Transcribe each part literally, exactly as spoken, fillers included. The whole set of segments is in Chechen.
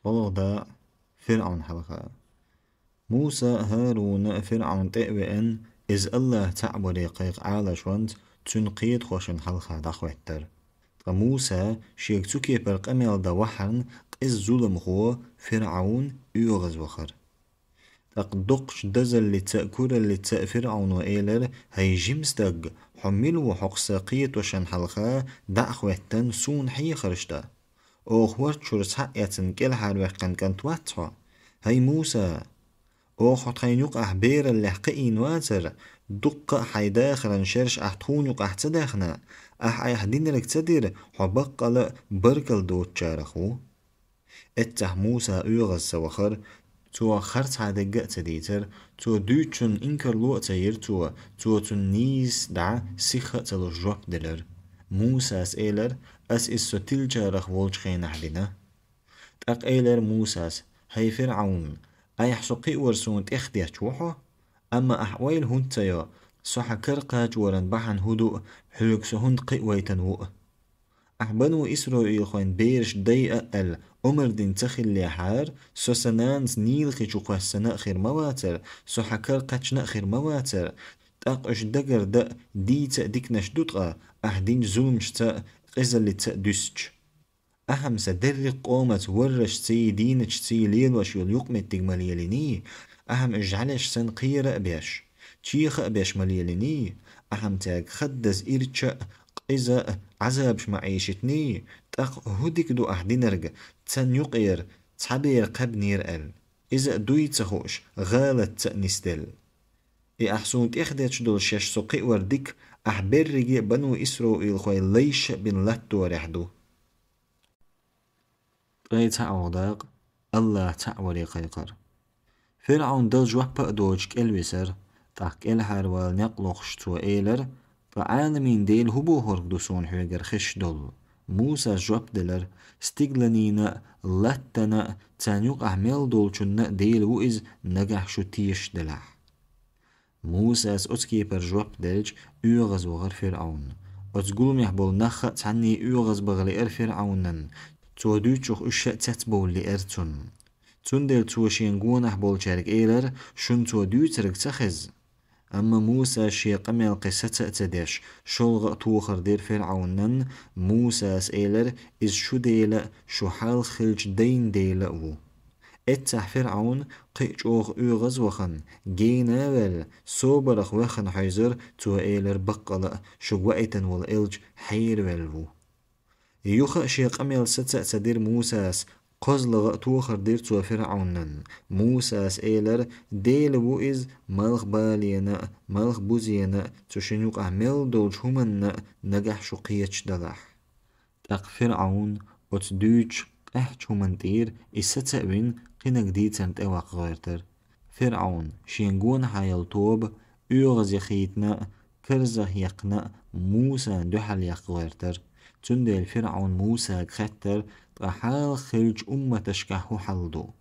ГӀалгӀай ФирӀавн хьалха. Муса а, ХӀарун а ФирӀавн тӀе а веана, иза АллахӀ цхьаъ варе кхайкха Ӏалашонца, цуьнан кхетахошна хьалха дӀахӀоьттира. Ткъа Муса шега цу кепара къамел дан вахарна, къиза зуламхо ФирӀавн оьгӀазвахара. ТӀаккха доккхачу дозаллица а, кураллица а ФирӀавно элира: «ХӀай жима стаг, хьо мила ву хьокху сан кхеташна хьалха дӀа а хӀоьттина, суна хьехарш дан? Оха хӀорда чуьра схьа а эцна, кӀелхьарваьккхина кӀант вац хьо? ХӀай Муса! Оха хьо тхайна юкъахь бераллехь кхиийна вацара, дуккха а хьайн дахаран шераш ахь тхуна юкъахь ца даьхна, ахь айхьа динарг ца дира, хьо баккъала а баркалла доцучарах ву». Эццахь Муса оьгӀаз ца вахара, цо харцхьа дерг а ца дийцара, цо дуьйцучунна инкарло а ца йира цо, цо цунна нийса дӀа сихха а ца луш жоп делира. Мусас элира: «Ас иза со тиллачарах волчу хенахь дина». ТӀаккха элира Мусас: «ХӀай ФирӀавн, айхьа со кхиавар суна тӀехдетташ ву хьо? Амма ахь ойла хӀунда ца йо, со хьан кара кхачоран бахьана хӀун ду, хьоьга со хӀунда кхиавайтина ву? Ахь бану Исраилхойн бераш дайа а аьлла, омра дина ца хиллехьара, со сан нанас нийлхи чу кхоьссина а хир ма вацара, со хьан кара кхаьчна а хир ма вацара, тӀаккха уьш дагардан а, дийца а диканаш ду ткъа, ахь динчу зуламашца а, къизаллица а дуьстича. Ахьа-м сан дерриг а къомаца варрашций, дийначций лелош йолу юкъаметтиг ма лелиний, ахьа-м уьш жӀаьлеш санна кхера а беш, чеха а беш ма лелиний, ахьа-м цаьрга хаддаза ирча а, къиза а, Ӏазабаш ма Ӏийшитиний, тӀаккха хӀун дика ду ахь динарг, царна юкъера цхьабер кхаьбнера аьлла, иза а дуй ца хууш, гӀалатца а нисделла. И ахь суна тӀехдетташ долу шаьш со кхиавар дика, ахь берриге а бану Исраилхой лайша а бина латторехь ду». Ткъе цхьаъ дакъа. АллахӀ цхьаъ варе кхайкхар. ФирӀавн дала жоп а доцуш кӀелвисар, тӀаккха кӀелхьарвала некъ лохуш цо элар: «Ткъа Ӏаламийн Дела хӀун бохург ду суна хьоьгара хезаш долу?» Мусас жоп делар: «Стигланийн а, латтана а, царна юкъахь мел долчунна а Дела ву иза, нагахь шу тешаш делахь». Мусас оцу кепара жоп делча, оьгӀазвахара ФирӀавн. Оцу гуламехь болу нах а цхьанний оьгӀазбаха лиара ФирӀавнан, цо дуьйцучух уьш а цецбовла лиара цунна. Цундела цо шен гонахь болчаьрга элар: «Шуна цо дуьйцург ца хеза». Амма Мусас шен къамел кхин саца а ца деш, шолгӀа а тохар дира ФирӀавнан. Мусас элар: «Иза шу Дела а, шу хьалха хиллачу дайн Дела а ву». Эццахь ФирӀавн, кхин а чӀогӀа оьгӀазвахана, гена а ваьлла, собарах ваьхна хьуьйзар, цо элар: «Баккъала а, шуьга ваийтина волу элча хьеравелла ву». Юха а шен къамел саца а ца дира Мусас, кхозлагӀа а тохар дира цо ФирӀавнан. Мусас элар: «Дела ву иза, малхбалена а, малхбузена а, цу шуна юкъахь мел долчу хӀуманна а нагахь шу кхеташ далахь». ТӀаккха ФирӀавн оцу дуьйцучу къаьхьачу хӀуманна тӀера и саца а вина, кхинаг дийцарна тӀеваккха гӀоьртара. ФирӀавн, шен гонахьа йолу тоба оьгӀазъяхийтина а, карзахъяьккхина а, Мусана дуьхьал яккха гӀоьртара. Цундела ФирӀавн Мусага хаьттара: «Ткъа хьалха хиллачу умматашкахь хӀун хьал ду?»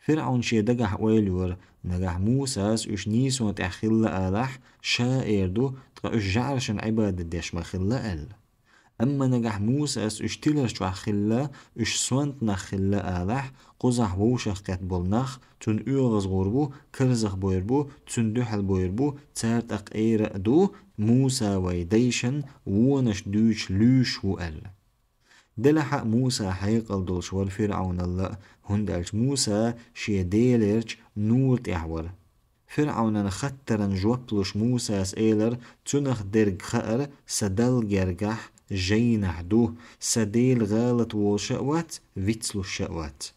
ФирӀавн шен дагахь ойла йора: «Нагахь Мусас уьш нийсо тӀехь хилла алахь, ша эр ду, ткъа уьш жӀарашна Ӏибадат деш ма хилла», – аьлла. Амма нагахь Мусас уьш тилар чохь хилла, уьш сонта нах хилла алахь, кхузахь вовшахкхетта болу нах цунна оьгӀазгӀур бу, карзахбойр бу, цунна дуьхьалбойр бу, цара тӀаккха эр а ду: «Муса вайн дайшна вонаш дуьйцуш луьйш ву», – аьлла. Делахь а Муса хьекъал долуш вара ФирӀавналла а, хӀунда аьлча Муса шен Делерчу нура тӀехь вара. ФирӀавнан хаттаран жоп луш Мусас элар: «Цунах дерг хаьара сан Далла гергахь жайнахь ду, сан Дела гӀалат волуш а вац, вицлуш а вац».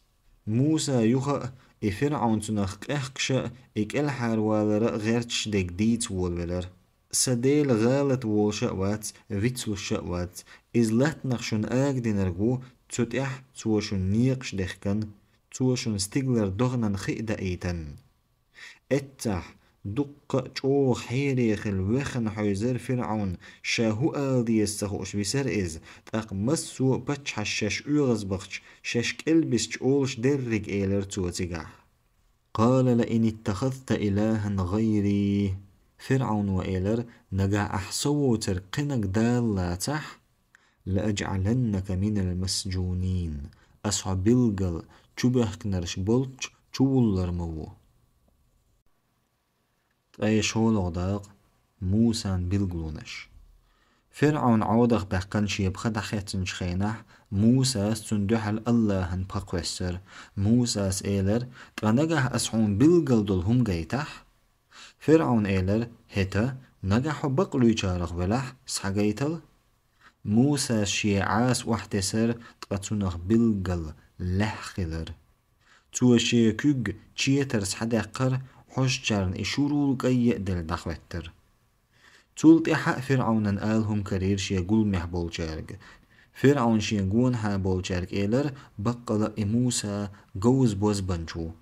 Муса юха а, и ФирӀавн цунах къехкаш а, и кӀелхьарвалар а гӀерташ дерг дийца волавелар. «Сан Дела гӀалат волуш а вац, вицлуш а вац. Иза латтанах шуна агадинарг ву, цу тӀехь Цо шуна некъаш дехкана, Цо шуна стигалара догӀанан хи а даийтина». Эццахь, дуккха а чӀогӀа хьере хилла вехна хьуьйзара ФирӀавн, ша хӀун ала деза ца хууш висара иза, тӀаккха массо а паччахьаш шаьш оьгӀазбахча, шаьш кӀелбисча олуш дерриг элира цо цигахь. «قال لئن اتخذت إلها غيري». ФирӀавно элира: «Нагахь ахь со воцург кхинаг дала лацахь, لأجعلنك من المسجونين. Ас хьо билггал чубоьхкинарш болчча чувуллар ма ву. Ткъе шолгӀа дакъа. Мусан билгалонаш. ФирӀавн Ӏовдах баьккхина шен пха дӀахецначу хенахь, Мусас цунна дуьхьал АллахӀан пха кхоьссира. Мусас элира: «Ткъа нагахь ас хьуна билггал долу хӀума гайтахь?» ФирӀавн элира: «ХӀета, нагахь хьо бакълуьйчарах велахь, схьагайтал». Мусас шен Ӏаса охьатесира, ткъа цунах билггал лаьхьа хилира. Цо шен куьг четар схьадаьккхира, хьожучарна и шурул кӀайа а делла дӀахӀоьттира. Цул тӀаьхьа а ФирӀавнан ала хӀума карийра шен гуламехь болчаьрга. ФирӀавн шен гонахьа болчаьрга элира: «Баккъала а и Муса говза бозбанча ву».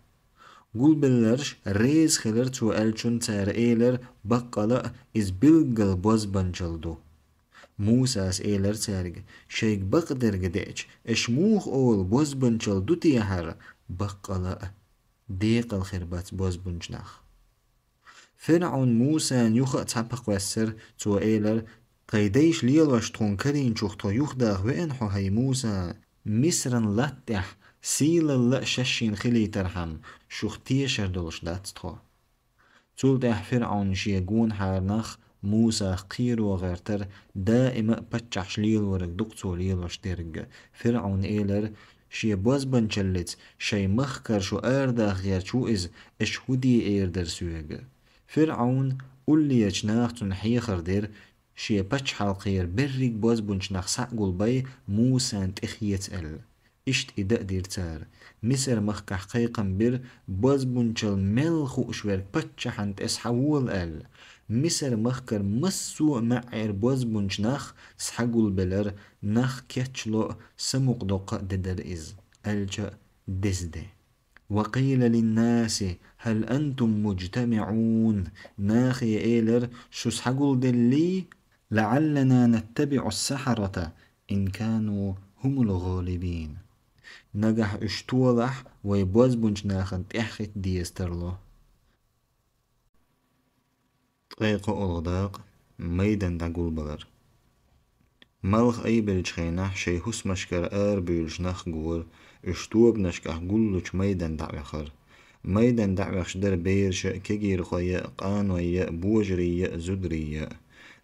Гулбелларш реза хилира цо аьллачунна, цара элира: «Баккъала а иза билггал бозбанчалла ду». Мусас элира цаьрга: «Шайга бакъдерг деача, аша муха олу, бозбанчалла ду те хӀара? Баккъала а, декъала хир бац бозбунчу нах». ФирӀавн Мусан юха а цхьа пха кхоьссира, цо элира: «Тхайн дайша лелош тхуна карийначух тхо юхадаха веана хьо, хӀай Муса, Мисран латта тӀехь сийлалла а шаьшшинна хилийтархьама, шух тешар долуш дац тхо». Цул тӀаьхьа ФирӀавн шен гонахьара нах Мусах кхеро гӀертара, даима а паччахьаш лелориг ду-кх цо лелош дерг. ФирӀавн элира: «Шен бозбанчаллица шайн махкара шу арадаха гӀерташ ву иза, аша хӀун де эр дара соьга?» ФирӀавн, уллечу наха цунна хьехар дира, шен пачхьалкхера берриг бозбунчу нах схьа а гулбай, Мусан тӀе хеца аьлла. Иштта и дан а дира цара. Мисар-махкахь кхайкхам бира: «Бозбунчалла мел хууш верг паччахьна тӀе схьавола», – аьлла. Мисар-махкара массо а маьӀӀера бозбунчу нах схьагулбелара, нах кечло а, самукъадоккха а де дара иза, аьлча а деза де. «وقيل للناس هل أنتم مجتمعون». Нахе элира: «Шу схьагулделлий? لعلنا نتبع السحرة إن كانوا هم الغالبين». Нагахь уьш толахь, вай бозбунчу нахана тӀаьхьахӀитта деза тарло. Ткъе кхоалгӀа дакъа. Майдан дӀагулбалар. Малх айбеллачу хенахь шайн хӀусамашкара арабуьйлуш нах гора, уьш тобанашкахь гуллучу майдан дӀаоьхура. Майдан дӀаоьхуш дара бераш а, кегийрхой а, къаной а, божарий а, зударий а.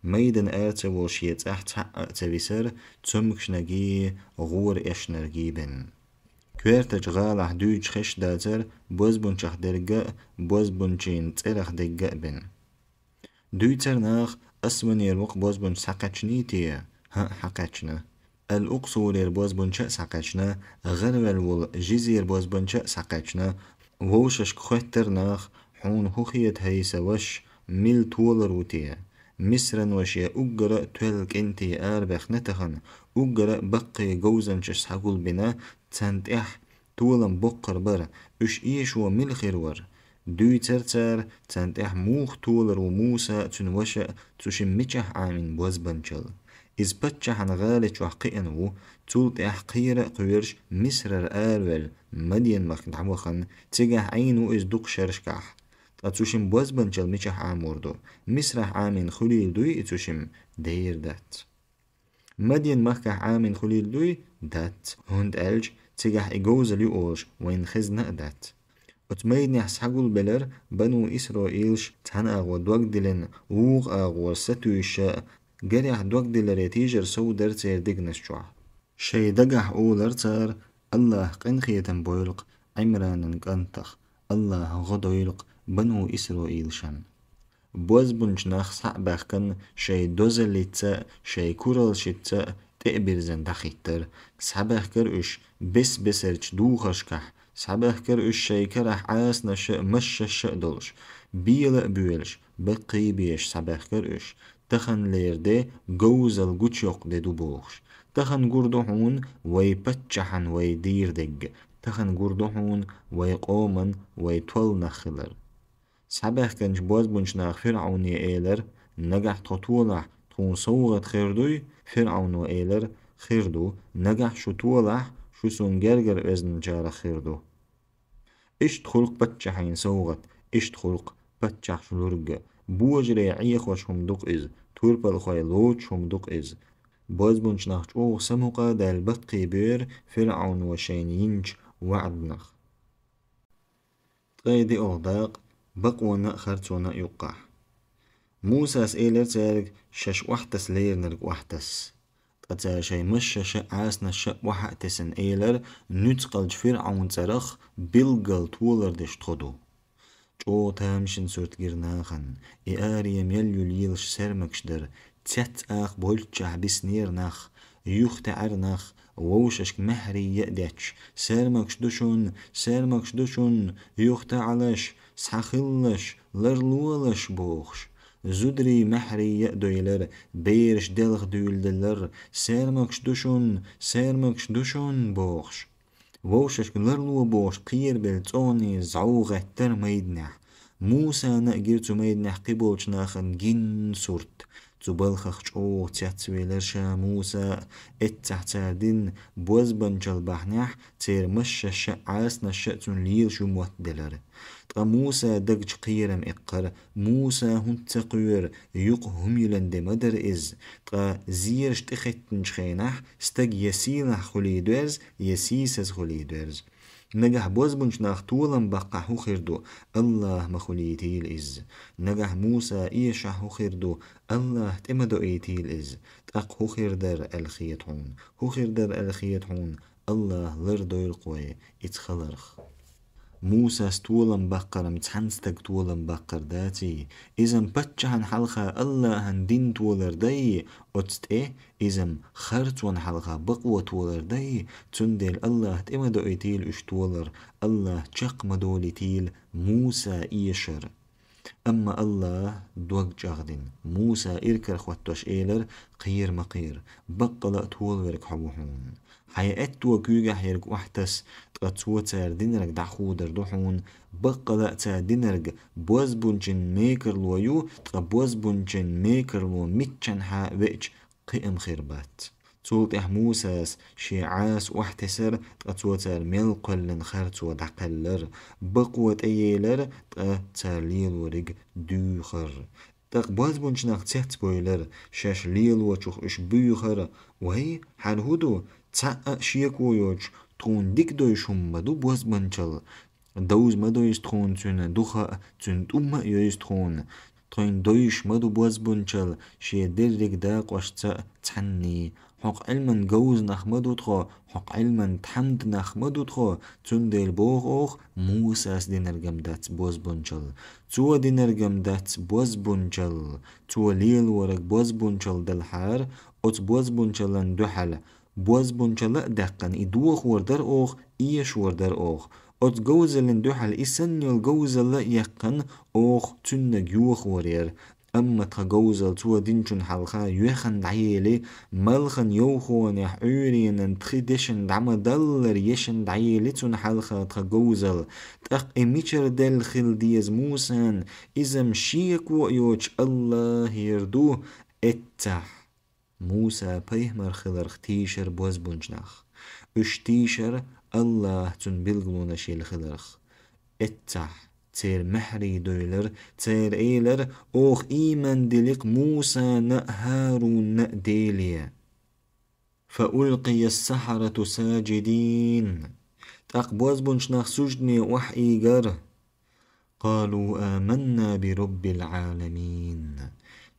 Майдан ара ца волуш, шен цӀахь цхьаъ а ца висара, цомгушнаргий, гӀора эшнаргий бен. Коьртачу гӀалахь дуьйцуш хезаш дацара бозбунчех дерг а, бозбунчийн цӀерах дерг а бен. Дуьйцара наха: «Асванера воккха бозбунча схьакхаьчний те?» «ХӀаъ, схьакхаьчна». «Ал-Укъсурера бозбунча а схьакхаьчна, гӀараваьлла волу Жизера бозбунча а схьакхаьчна». Вовшашка хоьттара наха: «Хьуна хӀун хета, хӀай сан ваша, мила толар ву те? Мисрано шен уггара а тоьлла кӀентий арабаьхна тахана, уггара а баккхий говзанчаш схьагулбина, царна тӀехь толам боккхур бара, уьш эшо мила хир вара?» Дуьйцара цара, царна тӀехь муха толар ву Муса а, цуьнан ваша а, цу шимма мичахь Ӏамийна бозбанчалла. Иза паччахьан гӀали чохь кхиъна ву, цул тӀаьхьа кхера а кхоьруш, Мисрара араваьлла, Мадьян-махка дӀавахана, цигахь Ӏийна ву иза дукха шерашкахь. Ткъа цу шимма бозбанчалла мичахь Ӏамор ду? Мисрахь Ӏамийна хуьлийла дуй и цу шимма? Дера дац. Мадьян-махкахь Ӏамийна хуьлийла дуй? Дац, хӀунда аьлча цигахь и говзалла ю олуш вайна хезна а дац. Оцу майданехь схьагулбелара бану Исраилаш цхьана агӀор дог диллина, вукху агӀор сатуьйсуш а, гарехь дог дилларе тийжар сов дара церан дегнаш чохь. Шайн дагахь олара цара: «АллахӀа къинхетам бойла-кх Ӏимранан кӀантах, АллахӀа гӀо дойла-кх бану Исраилшна». Бозбунчу нах схьа а баьхкина, шайн дозаллица а, шайн кураллашца а тӀе а бирзина дӀахӀиттара. Схьабаьхкара уьш бес-бесарчу духаршкахь, схьабаьхкара уьш шайн карахь Ӏасанаш а, машшаш а долуш, бела а боьлуш, баккхий а беш схьабаьхкара уьш. Таханлера де говзалла гучуйоккху де ду бохуш. Тахана гур ду хьуна вай паччахьан вай дийр дерг. Тахана гур ду хьуна вай къоман вай толла нах хилар. Схьабаьхкинчу бозбунчу наха ФирӀавне элира: «Нагахь тхо толахь, тхуна совгӀат хир дуй?» ФирӀавно элира: «Хир ду, нагахь шу толахь, шу суна гергара оьзначарах хир ду». Иштта хуьлу-кх паччахьийн совгӀат, иштта хуьлу-кх паччахьаш лург а. Божарий Ӏехош хӀума ду-кх иза, турпалхой лоцуш хӀума ду-кх иза. Бозбунчу нах чӀогӀа самукъа а даьлла баккхий бора ФирӀавно шайна йинчу ваӀданах. Ткъе диъалгӀа дакъа, бакъонан а, харцонан а юккъехь. Мусас элира цаьрга шаьш охьатаса леринарг охьатасса. Ткъа цара шайн машшаша а, Ӏасанаша а охьа а тесна элира: «Нуьцкъалчу ФирӀун цӀарах билггал толар деш тхо ду». ЧӀогӀа тамашийна сурт гира нахана. И аре мел ю лелаш саьрмагаш дара, цец акха бойлуччохь биснера нах, юхатаьӀара нах, вовшашка маьхьарий а детташ: «Саьрмагаш ду шуна, саьрмагаш ду шуна, юхатаӀалаш, схьахилалаш, ларлолаш», – бохуш. Зударий маьхьарий а дойлар, бераш делха дуьйладелар: «Саьрмагаш ду шуна, саьрмагаш ду шуна», – бохуш. Вовшашка ларло бохуш кхерабелла цӀогӀанийн зӀов гӀеттара майданехь. Мусана а гира цу майданехь кхиболчу нахана гина сурт. Цу балхах чӀогӀа цецвелира ша Муса а, эццахь цара дина бозбанчалла бахьанехь церан машшаша а, Ӏасанаша а цунна лелаш ю моттаделира. Ткъа Мусан дагчу кхерам эккхара. Муса хӀунда ца кхоьру, юкъа хӀума йиллина де ма дара иза. Ткъа зераш тӀехӀиттинчу хенахь стаг я сийлахь хуьлий доьрзу, я сийсаза хуьлий доьрзу. Нагахь бозбунчу нах толам баккхахь хӀун хир ду, АллахӀ ма хуьлийтийла иза. Нагахь Муса эшахь хӀун хир ду, АллахӀ тӀе ма доуьйтийла иза. ТӀаккха хӀун хир дара аьлла хета хьуна? ХӀун хир дара аьлла хета хьуна? АллахӀа лардойла-кх вай иза хиларх. Мусас толам баккхар-м цхьана стага толам баккхар даций, иза-м паччахьна хьалха АллахӀан дин толар дай, оцу тӀе иза-м харцонна хьалха бакъо толар дай, цундела АллахӀ тӀе ма доуьйтийла уьш толар, АллахӀ чекх ма долуьйтийла Муса эшар. Амма АллахӀа дог чӀагӀдина, Муса иракарахӀоттош элира: «Кхера ма кхера, баккъала а толаверг хьо ву хьуна. Хьайн аьтто куьйгахь ерг охьатаса, ткъа цо цара динарг дӀахудар ду хьуна, баккъала а цара динарг бозбунчийн мекарло ю, ткъа бозбунчийн мекарло миччанхьа веача кхиам хир бац». Цул тӀаьхьа Мусас шен Ӏаса охьатесара, ткъа цо цара мел кхоьллина харцо дӀакхеллара, бакъо тӀеелара, ткъа цара лелориг дуьйхира. ТӀаккха бозбунчу нах цецбевлира, шаьш лелочух уьш буьйхира: «Вай, хӀара хӀун ду? Цхьа а шеко йоцуш, тхуна дика дойуш хӀума ма ду бозбанчалла. Довза ма дойза тхуна цуьнан духар а, цуьнан тӀум а йойза тхуна. Тхуна дойуш ма ду бозбунчалла шен дерриг дакъошца а цхьанний. Хьокху Ӏилман говза нах ма ду тхо, хьокху Ӏилман тхьамда нах ма ду тхо, цундела боху оха: Мусас динарг-м дац бозбунчалла. Цо динарг-м дац бозбунчалла, цо лелориг бозбунчалла делахьара, оцу бозбунчаллан дуьхьал бозбунчалла а даьккхина, и дохор дара оха, эшор дара оха. Оцу говзаллин дуьхьал и санна йолу говзалла а яьккхина, оха цуьнниг йохор яра. Амма тхан говзалла цо динчунна хьалха йоьхна дӀаели, малхан йовхонехь Ӏуьйренан тхи дешна дӀа ма-даллара ешна дӀаели цунна хьалха тхан говзалла. ТӀаккха и мичара даьлла хила деза Мусан, иза-м шеко а йоцуш АллахӀера ду, эццахь». Муса пайхамар хиларх тийшара бозбунчу нах. Уьш тийшара АллахӀа цунна билгалонаш елла хиларх. Эццахь церан маьхьарий девлира, цара элира: «Оха ийман дили-кх Мусана а, ХӀарунна а Деле». فألقي السحرة ساجدين. ТӀаккха бозбунчу нах суждане охьаийгара. قالوا آمنا برب العالمين.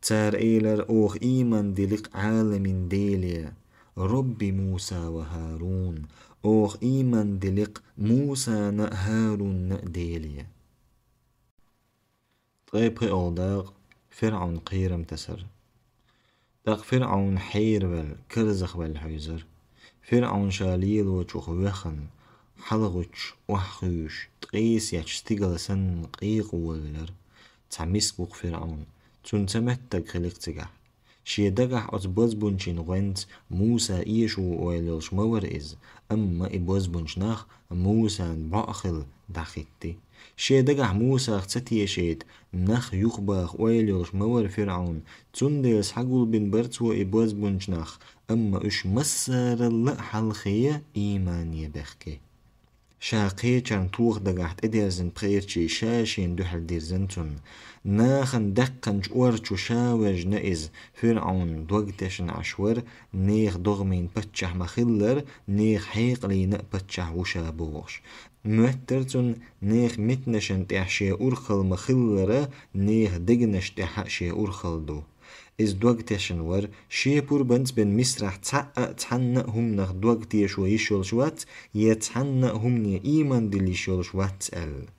Цара элира: «Оха ийман дили-кх Ӏаламийн Деле, Робби Муса ва ХӀарун, оха ийман дили-кх Мусана а, ХӀарунна а Деле». Ткъе пхиъалгӀа дакъа, ФирӀун кхерам тасар. ТӀаккха ФирӀун хьеравелла, карзахвелла хьуьйзара. ФирӀун ша лелочух воьхна, хьалагӀуьттуш, охьахуьйшуш, ткъесечу стигала санна къекъа волавелира. Цхьа миска ву-кх ФирӀун, цунна ца моьттург хили-кх цигахь. Шен дагахь оцу бозбунчийн гӀоьнца Муса эшо ву ойла йолуш ма вара иза, амма и бозбунчу нах Мусана бӀо хила дӀахӀитти. Шен дагахь Мусах ца тешийта, нах юхабаха ойла йолуш ма вара ФирӀун, цундела схьагулбина бара цо и бозбунчу нах, амма уьш массаралла а хьалхе иймане бехке. Ша кхечарна тоха дагахь тӀедерзина пхерчий ша шена дуьхьал дирзина цунна. Нахана даьккхинчу ор чу ша вежна иза, ФирӀун, дог тешна Ӏаш вара, нехан догӀмийн паччахь ма-хиллара, нехан хьекъална а паччахь ву ша бохуш. Моьттара цунна нехан меттанашна тӀехь шен урхалла ма-хиллара, нехан дегнаш тӀехь а шен урхалла ду. Иза дог тешна вара, шен пурбанца бен Мисрахь цхьаъ а цхьанна а хӀуманах дог тешо йиш йолуш вац, я цхьанна а хӀумане ийман дилла йиш йолуш вац аьлла.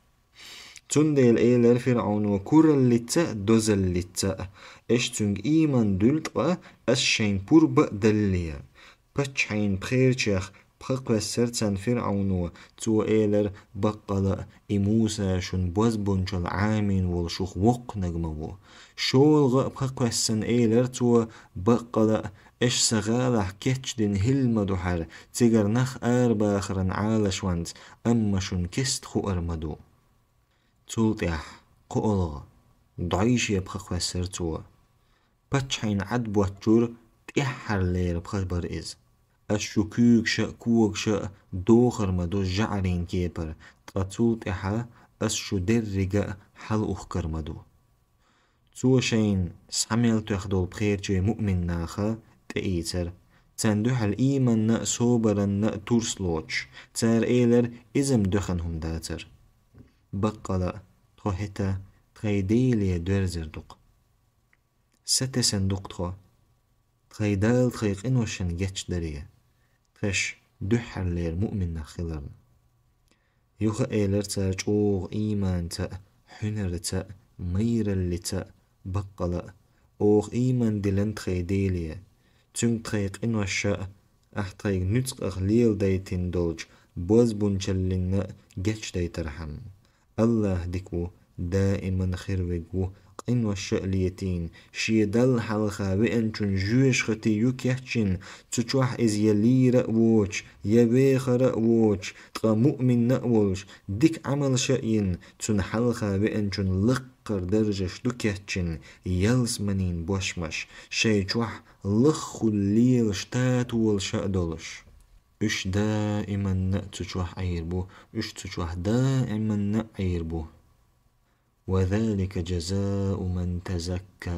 Цундела элира ФирӀуно кураллица а, дозаллица а: «Аша цуьнга ийман дуьллу, ткъа ас шайна пурба а далале». Паччахьийн пхерчех пха кхоьссира царна ФирӀуно, цо элира: «Баккъала а, и Муса шуна бозбунчалла Ӏамийна волу шух воккханиг ма ву». ШолгӀа а пха кхоьссина элира цо: «Баккъала а, аша сан гӀалахь кечдина хӀилла ма ду хьара, цигара нах арабахаран Ӏалаш ванца, амма шуна кеста хуур ма ду». Цул тӀаьхьа кхоалгӀа, дӀой шен пха кхоьссира цо. Паччахьийн Ӏад боцчуьра тӀаьххьарлера пха бара иза: «Ас шу куьйгаша а, когаша а дохар ма ду жӀарийн кепара, ткъа цул тӀаьхьа ас шу деррига а хьалаухкар ма ду». Цо шайна схьа мел тоьхна долу пхерчий муъмин наха тӀеийцира, царна дуьхьал ийманна а, собаранна а турс лоцуш. Цара элира: «Иза-м доьхна хӀума дацара». «Баккъала а, тхо хӀета тхайн Деле доьрзур ду-кх. Сатесна ду-кх тхо. Тхайн Дала тхайн къиношна гечдаре, тхаьш дуьххьарлера муъминнах хиларна». Юха а элира цара чӀогӀа ийманца а, хьуьнарца а, майраллица а: «Баккъала а, оха ийман дилан тхайн Деле, Цуьнга тхайн къиноша а, ахь тхайга нуьцкъах леладайтина долчу бозбунчаллина а гечдайтархьама. АллахӀ дика ву, даиман хир верг ву, къиноша а летийна, шен Далла хьалха веанчун жоьжахати юккъехь а, цу чохь иза я лийра а воцуш, я вехара а воцуш, ткъа муъминна а волуш, дика Ӏамалша а йина, цунна хьалха веанчун лаккхара даржаш ду кечйина, ялсаманийн бошмаш, шайн чохь лаххула лелаш татолаша а долуш. Уьш даиманна а цу чохь Ӏийр бу, уьш цу чохь даиманна а Ӏийр бу». «Ва залика жазау ман тазакка».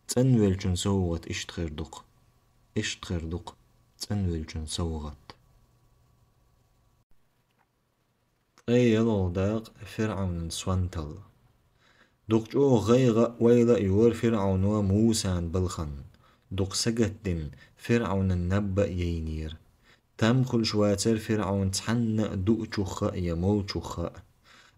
ЦӀанвеллачун совгӀат иштта хир ду-кх. Иштта хир ду-кх цӀанвеллачун совгӀат. Ткъе ялхалгӀа дакъа. ФирӀавнан сонталла. Дукха чӀогӀа гӀайгӀа а, ойла а йора ФирӀавно Мусан балхана. Дукха сагатдина, ФирӀавнан наб а яйнера. Там хуьлуш вацара ФирӀавн цхьанна а дуучух а я молучух а.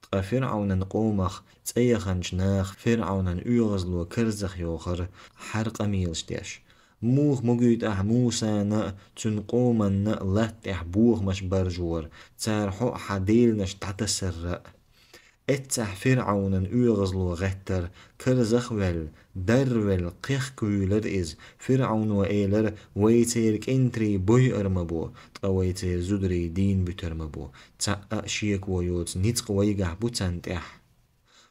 Ткъа ФирӀавнан къомах цӀе яханчу наха ФирӀавнан оьгӀазло карзахйохура, хьара къамелаш деш. Муха могуьйту ахь Мусана а, цуьнан къоманна а латта тӀехь бохамаш баржора, цара хьо а, хьан деланаш дӀатасарра а? Эццахь ФирӀавнан оьгӀазло гӀеттара, карзах а ваьлла, дарра а ваьлла, кхехкавуьйлура иза. ФирӀавно элира: «Вай церан кӀентарий бойур ма бу, ткъа вай церан зударий дийна буьтур ма бу. Цхьаъ а шеко йоцу ницкъ вайгахь бу царна тӀехь».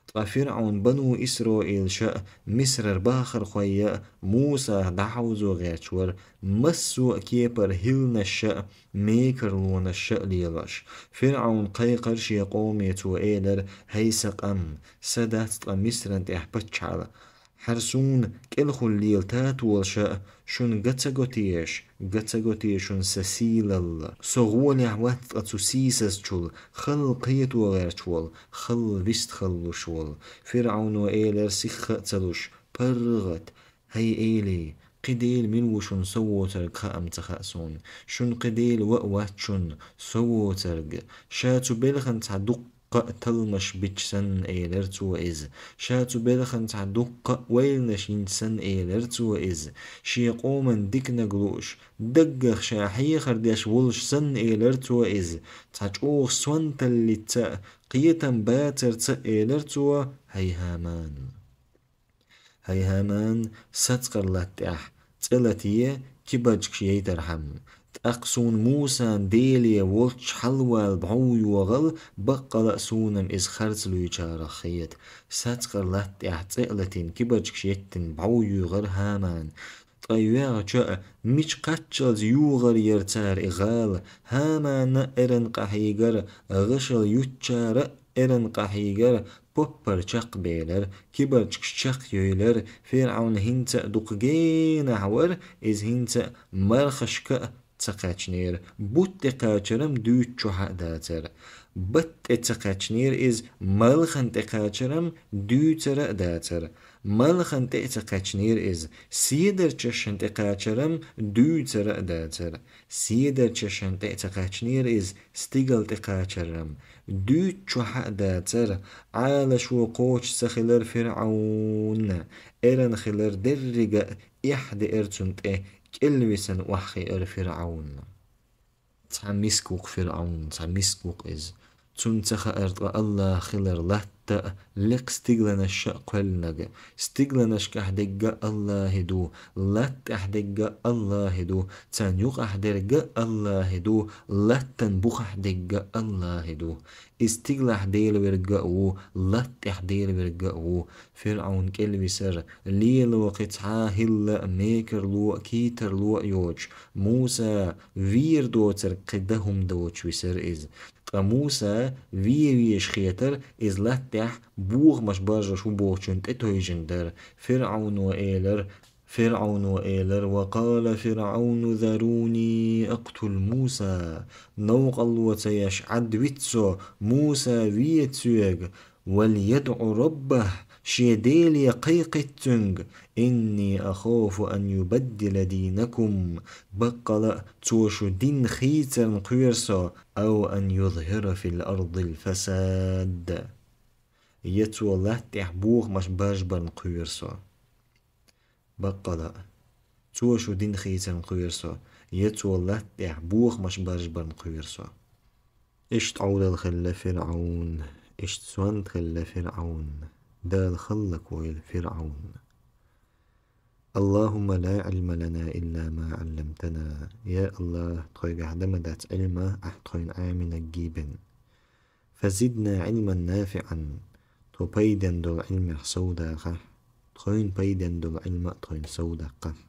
Ткъа ФирӀавн бану Исраилша а, Мисрара бахархой а Мусах дӀахьовзо гӀерташ вара, массо а кепара хӀилланаша а, мекарлонаша а лелош. ФирӀавн кхайкхара шен къоме, цо элира: «ХӀай сан къам, са дац ткъа Мисран тӀехь паччахьалла? Хьара суна кӀелхула лела татолаша а, шуна ган ца го теша, ган ца го те шуна сан сийлалла? Со гӀолехь вац ткъа цу сийсазчул, халла кхето гӀерташ волу, халла вистхаллуш волу». ФирӀавно элира сихха а ца луш: «ПаргӀат! ХӀай эли, кхин дела мила ву шуна со воцург хаам ца хаьа суна. Шуна кхин дела ван а вац шуна со воцург». Ша цу белхан цхьа дуккха а талламаш бича санна элира цо иза. Ша цу белхан цхьа дуккха а ойланаш йинча санна элира цо иза. Шен къоман диканиг лууш, даггах ша хьехар деш волуш санна элира цо иза. Цхьа чӀогӀа сонталлица а, кхетам бацарца а элира цо: «ХӀай ХӀаман! ХӀай ХӀаман, сацкъар латта тӀехь цӀе лате, кибарчкаш яйтархьама. ТӀаккха суна Мусан Деле волччу хьалавала бӀов йогӀал, баккъала а суна-м иза харц луьйчарах хета. Сацкъар латта тӀехь цӀе а латийна, кибарчкаш еттина бӀов йоьгӀира ХӀаман. Ткъа йоьгӀча а, мича кхаччалца югӀар яр цар и гӀала, ХӀамана а эран къахьийгар, гӀашал юччара а эран къахьийгар, поппар чакхбелар, кибарчкаш чакхйойлар, ФирӀавн хӀинца а дукха генахь вар, из хӀинца а мархашка а ца кхаьчнера, бутт тӀекхачарам дуьйцучохь а дацар. Батт тӀе ца кхаьчнера из, малхан тӀекхачарам дуьйцара а дацар. Малхан тӀе а ца кхаьчнера из, седарчашан тӀекхачарам дуьйцара а дацар. Седарчашан тӀе а ца кхаьчнера из, стигал тӀекхачарам дуьйцучохь а дацар. Ӏалашо кхочуш ца хилар ФирӀавн, эран хилар деррига а эхь деара цунна тӀе, кӀелвисина охьахиара ФирӀавн. Цхьа миска ву-кх ФирӀавн, цхьа миска ву-кх иза. Цунна ца хаьара ткъа АллахӀ хилар латта а, лекха стигланаш а кхоьллинарг. Стигланашкахь дерг а АллахӀе ду, латтахь дерг а АллахӀе ду, царна юкъахь дерг а АллахӀе ду, латтан бухахь дерг а АллахӀе ду. Иза стиглахь Дела верг а ву, латтахь Дела верг а ву. ФирӀавн кӀелвисар, лело кхин цхьа а хӀилла а, мекарло а, кийтарло а йоцуш, Муса вер доцург кхин дан хӀума доцуш висар иза. Ткъа Муса вен везаш хетар, иза латтахь бохамаш баржош ву бохучунна тӀетевжина дара. ФирӀавно элар, ФирӀавно элар: «وقال فرعون ذروني أقتل موسى». Новкъарло ца еш Ӏадвита со, Муса веца соьга. «وليدع ربه», шен Деле кхайкхийта цуьнга: «إني أخاف أن يبدل دينكم», баккъала а цо шун дин хийцарна кхоьру со, «أو أن يظهر في الأرض الفساد», я цо латтахь бохамаш баржабарна кхоьру со. Баккъала а цо шун дин хийцарна кхоьру со, я цо латтахь бохамаш баржабарна кхоьру со. Иштта Ӏовдал хилла ФирӀавн, иштта сонта хилла ФирӀавн, Дала хӀаллаквойла ФирӀавн. اللهم لا علم لنا إلا ما علمتنا. Я АллахӀ, тхоьгахь дан ма дац Ӏилма, ахь тхойн Ӏаминарг бен. فزدنا علما نافعا. Тхо пайден долу Ӏилмех совдахахь, тхойн пайден долу Ӏилма а тхойн совдаккхахь.